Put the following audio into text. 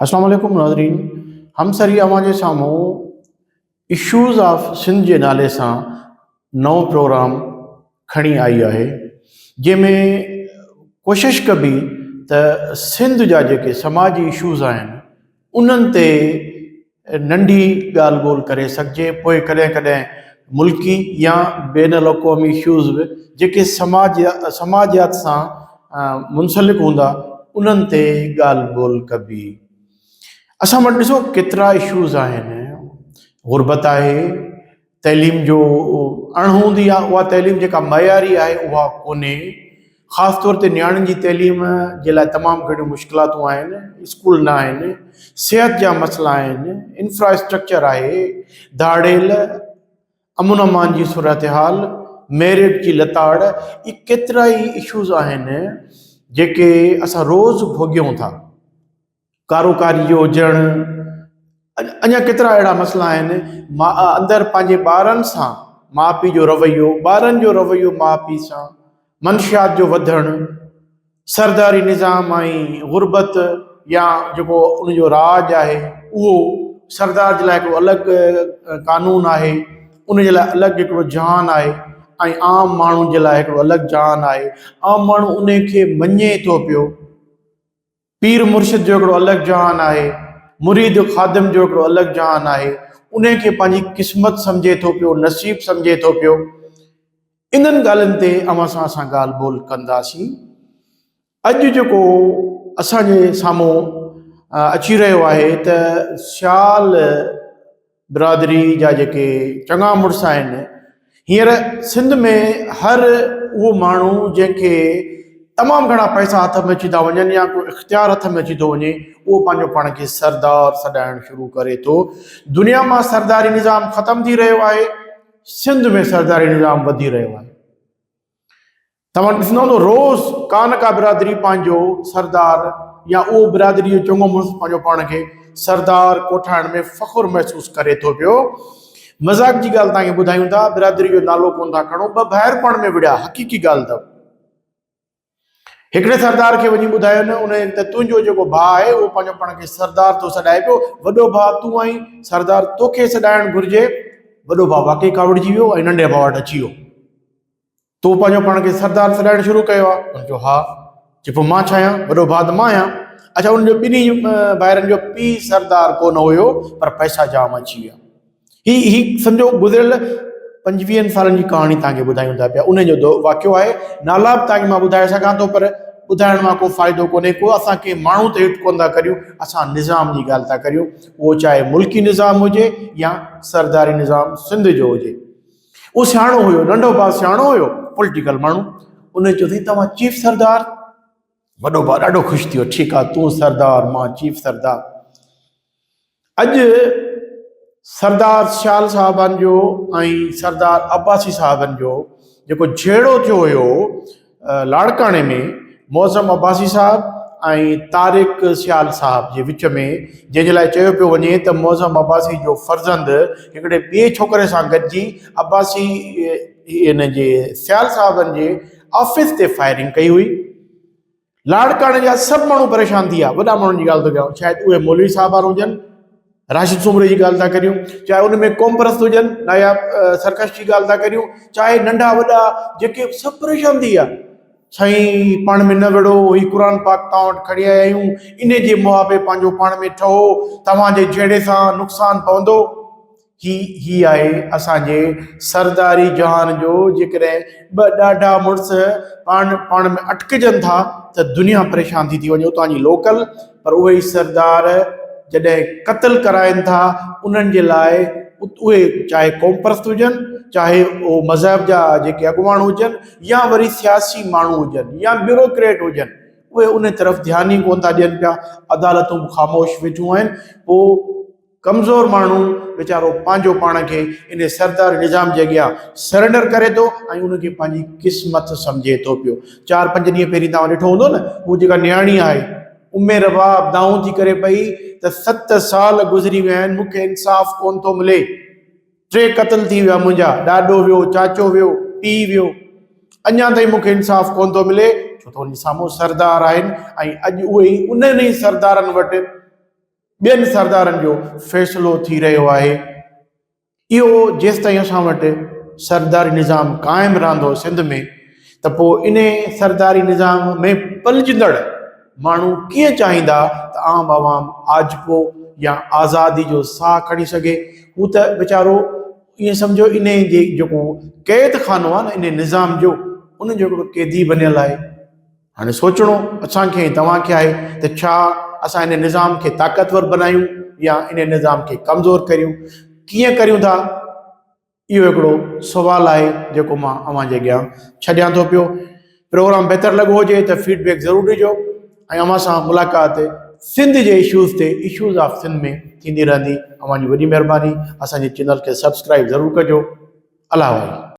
اسلام عليڪم ناظرين همسري اوهان جي سامهون اشوز آف سنڌ جي نالي سان نئون پروگرام کڻي آئي آهي جنهن ۾ ڪوشش ڪبي ته سنڌ جا جيڪي سماجي اشوز آهن انهن تي ننڍي ڳالهه ٻولهه ڪري سگهجي پوء ڪڏهن ڪڏهن ملڪي يا بين الاقوامي اشوز به جيڪي سماج سماجيات سان منسلڪ هوندا انهن تي ڳالهه ٻولهه ڪبي. اسان وٽ ڏسو ڪيترا اشوز آهن غربت آهي تعليم جو اڻ هوند يا اها تعليم جيڪا معياري آهي اها ڪونهي خاص طور تي نياڻين جي تعليم جي لاء تمام گهڻيون مشڪلاتون آهن اسڪول نه آهن صحت جا مسئلا آهن انفراسٽرڪچر آهي ڌاڙيل امن امان جي صورتحال ميرٽ جي لتاڙ اهي ڪيترا ئي اشوز آهن جيڪي اسان روز ڀوڳيون ٿا ڪاروڪاري جو هجڻ اڃا ڪيترا اهڙا مسئلا آهن اندر پنهنجي ٻارن سان ماء پيء جو رويو ٻارن جو رويو ماء پيء سان منشيات جو وڌڻ سرداري نظام ۽ غربت يا جيڪو ان جو راڄ آهي اهو سردار جي لاء هڪڙو الڳ قانون آهي ان جي لاء الڳ هڪڙو جهان آهي ۽ عام ماڻهو جي لاء هڪڙو الڳ جهان آهي عام ماڻهو ان کي مڃي ٿو پيو پير مرشد جو هڪڙو الڳ جهان آهي، مريد خادم جو هڪڙو الڳ جهان آهي، انهي کي پنهنجي قسمت سمجهي ٿو پيو، نصيب سمجهي ٿو پيو. انهن ڳالهين تي اوهان سان اسان ڳالهه ٻولهه ڪنداسين. اڄ جيڪو اسان جي سامهون اچي رهيو آهي ته سيال برادري جا جيڪي چڱا مڙس آهن هينئر سنڌ ۾ هر اهو ماڻهو جنهن کي تمام گهڻا پئسا هٿ ۾ اچي ٿا وڃن يا ڪو اختيار هٿ ۾ اچي ٿو وڃي اهو پنهنجو پاڻ کي سردار سڏائڻ شروع ڪري ٿو. دنيا مان سرداري نظام ختم ٿي رهيو آهي سنڌ ۾ سرداري نظام وڌي رهيو آهي. توهان ڏسندا هوندو روز ڪا نه ڪا برادري پنهنجو سردار يا اهو برادري جو چڱو مڙس پنهنجو پاڻ کي سردار ڪوٺائڻ ۾ فخر محسوس ڪري ٿو پيو. مذاق جي ڳالهه توهان کي ٻڌايون ٿا برادري جو نالو ڪونه ٿا کڻو ٻه ڀائر پاڻ ۾ وڙهيا حقيقي ڳالهه اٿو. هڪڙي سردار کي وڃي ٻڌايو نه ان ته تنهنجو جيڪو ڀاء آهي اهو پنهنجو پاڻ کي سردار ٿو سڏائي پيو وڏو ڀاء تون آهين سردار توکي سڏائڻ گهرجي وڏو ڀاء واقعي ڪاوڙجي ويو ۽ ننڍي ڀاء وٽ اچي ويو. تو پنهنجو پاڻ کي سردار سڏائڻ شروع ڪيو آهي؟ هن چيو ها. چي پوء مان ڇا آهيان؟ وڏو ڀاء ته مان آهيان. اڇا انهن جو ٻنهي ڀائرن جو پيء سردار ڪو نه هيو پر پئسا جام اچي ويا. هي هي سمجهو گذريل پنجويهن سالن جي ڪهاڻي توهان کي ٻڌايون ٿا پيا انهن جو واقعو آهي. نالا به توهان کي مان ٻڌائي سگهان ٿو پر ٻڌائڻ مان ڪو فائدو ڪونهي ڪو اسان ڪنهن ماڻهو تي هٽ ڪونه ٿا ڪريون اسان نظام جي ڳالهه ٿا ڪريون اهو چاهي ملڪي نظام هجي يا سرداري نظام سنڌ جو هجي. اهو سياڻو هيو، ننڍو ڀاء سياڻو هيو، پوليٽيڪل ماڻهو. ان چيو سائين توهان چيف سردار؟ وڏو ڀاء ڏاڍو خوش ٿيو، ٺيڪ آ تون سردار مان چيف سردار. اڄ سردار سيال صاحبن جو ۽ سردار عباسي صاحبن جو جيڪو جهيڙو ٿيو هيو لاڙڪاڻي ۾ معظم عباسي صاحب ۽ طارق سيال صاحب جي وچ ۾ جنهن جي لاء چيو پيو وڃي ته معظم عباسي جو فرزند هڪڙي ٻئي ڇوڪري سان گڏجي عباسي ان جي سيال صاحبن جي آفيس تي فائرنگ ڪئي هئي. لاڙڪاڻي جا سڀ ماڻهو پريشان ٿي ويا، وڏا ماڻهن جي ڳالهه ٿو ڪيان، شايد اهي مولوي صاحبان هجن، راشد سومري جي ڳالهه ٿا ڪريون، چاهي ان ۾ قوم پرست هجن، ناياب سرڪش جي ڳالهه ٿا ڪريون، چاهي ننڍا وڏا جيڪي سڀ پريشان ٿي ويا، سائين پاڻ ۾ نه وڙهو، هي قرآن پاڪ توهان وٽ کڻي آيا آهيون، انهي جي محابي پنهنجو پاڻ ۾ ٺهو، توهان جي جهيڙي سان نقصان پوندو. هي هي آهي اسان جي سرداري جهان جو جيڪڏهن ٻه ڏاڍا مڙس پاڻ پاڻ ۾ اٽڪجن ٿا ته دنيا پريشان ٿي ٿي وڃي اتان جي لوڪل پر اهي ئي سردار جڏهن قتل ڪرائن ٿا انهن جي لاء اهي چاهي قومپرست هجن چاهي اهو مذهب جا جيڪي اڳواڻ هجن يا وري سياسي ماڻهو هجن يا بيوروڪريٽ هجن اهي ان طرف ڌيان ئي ڪونه ٿا ڏين پيا عدالتون به خاموش ويٺيون آهن پوء ڪمزور ماڻهو ويچارو پنهنجو پاڻ کي انهي سرداري نظام جي اڳيان سرينڊر ڪري ٿو ۽ ان کي پنهنجي قسمت سمجهي ٿو پيو. چار پنج ڏينهن پهرين توهان ڏٺو هوندو نه هو جيڪا نياڻي آهي ام رباب دانهون ٿي ڪري پئي ته ست سال گذري ويا آهن مون کي انصاف ڪونه ٿو ملي. ٽي قتل ٿي ويا منهنجا، ڏاڏو ويو، چاچو ويو، پيء ويو، اڃا تائين مون کي انصاف ڪونه ٿو ملي ڇو ته ان جي سامهون سردار آهن ۽ اڄ اهي ئي انهن ئي سردارن وٽ. ٻين سردارن جو فيصلو ٿي رهيو آهي. اهو جيستائين اسان وٽ سرداري نظام قائم رهندو سنڌ ۾ ته پوء انهي سرداري نظام ۾ پلجندڙ ماڻهو ڪيئن چاهيندا ته عام عوام آجپو يا آزادي جو ساهه کڻي سگهي. هو ته ويچارو ائين سمجهو انهي جي جيڪو قيد خانو آهي نه انهي نظام جو ان جو هڪڙو قيدي بنيل آهي. هاڻي سوچڻو اسان کي ۽ توهان کي آهي ته ڇا اسان ان نظام کي طاقتور بنايون يا ان نظام کي ڪمزور ڪريون، ڪيئن ڪريون ٿا؟ اهو هڪڙو سوال آهي جيڪو مان اوهان جي اڳيان ڇڏيان ٿو پيو. پروگرام بهتر لڳو هجي ته فيڊ بيڪ ضرور ڏجو ۽ اوهان سان ملاقات سنڌ جي اشوز تي اشوز آف سنڌ ۾ ٿيندي رهندي. اوهان جي وڏي مهرباني. اسان جي چينل کي سبسڪرائب ضرور ڪجو. الله واهي.